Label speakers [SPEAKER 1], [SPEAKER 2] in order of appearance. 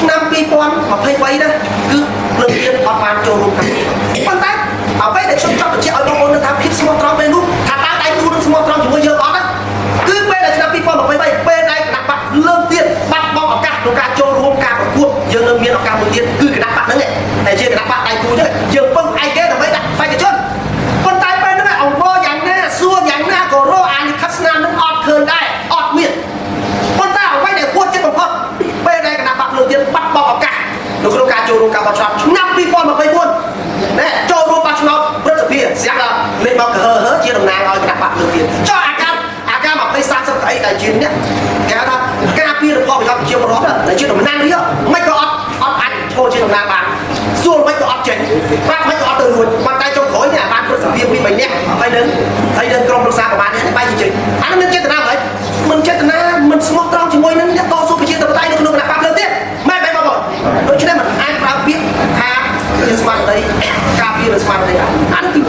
[SPEAKER 1] ឆ្នាំ2023ណាគឺលើកទៀតអត់បានចូលរួមកម្មវិធីប៉ុន្តែអ្វីដែលខ្ញុំចង់បញ្ជាក់ឲ្យបងប្អូននឹងថាភាពស្មោះត្រង់ពេលនោះថាតើដៃគូនឹងស្មោះត្រង់ជាមួយយើងអត់ណាគឺពេលដែលឆ្នាំ2023ពេលដែលគណបក្សលើកទៀតបាត់បង់ឱកាសក្នុងការចូលរួមការប្រកួតយើងនឹងមានឱកាសមួយទៀតគឺគណបក្សហ្នឹងតែជាគណបក្សដៃគូហ្នឹងយើងពឹងឯគេដើម្បីដាក់បេក្ខជនប៉ុន្តែពេលហ្នឹងអង្គយ៉ាងណាសួរយ៉ាងណាក៏រកអាលិខិតស្នាមនឹងអត់ឃើញដែរអត់មានប៉ុន្តែអ្វីដែលគួរចិត្តបំផុតពេលដែលគណបក្សលើកទៀតបាត់បង់ឱកាសនៅក្នុងការចូលរួមការបោះឆ្នោតឆ្នាំ2024ណែចូលរួមបោះឆ្នោតព្រឹទ្ធសភាស្រាប់ដល់លេខមកកហឺជាតំណាងឲ្យគណបក្សលើកទៀតចុះអាការអាការ20 30ស្អីដែលជាអ្នកគេហៅថាការពារផលប្រយោជន៍ប្រជាពលរដ្ឋដែលជាតំណាងរាស្ត្រមិនក៏អត់អត់អាចធ្វើជាតំណាងបានសួរមិនក៏អត់ចេញប្រាប់មិនក៏អត់ទៅរួចប៉ុន្តែចុងក្រោយនេះបានព្រឹទ្ធសភាពី3នាក់ហើយនឹងក្រុមប្រឹក្សាប្រហែលនេះបែរជាចេញអានោះមានចេតនាមិនមិនចេតនាមិនស្មោះត្រង់ជាមួយនឹងអ្នកតស៊ូប្រជាធិបតេយ្យនៅក្នុងគណបក្សលើទៀតមែនមែនបងប្អូនដូច្នេះមិនអាចប្រើពាក្យថាជាស្មារតីការពារឬស្មារតីអានោះគឺ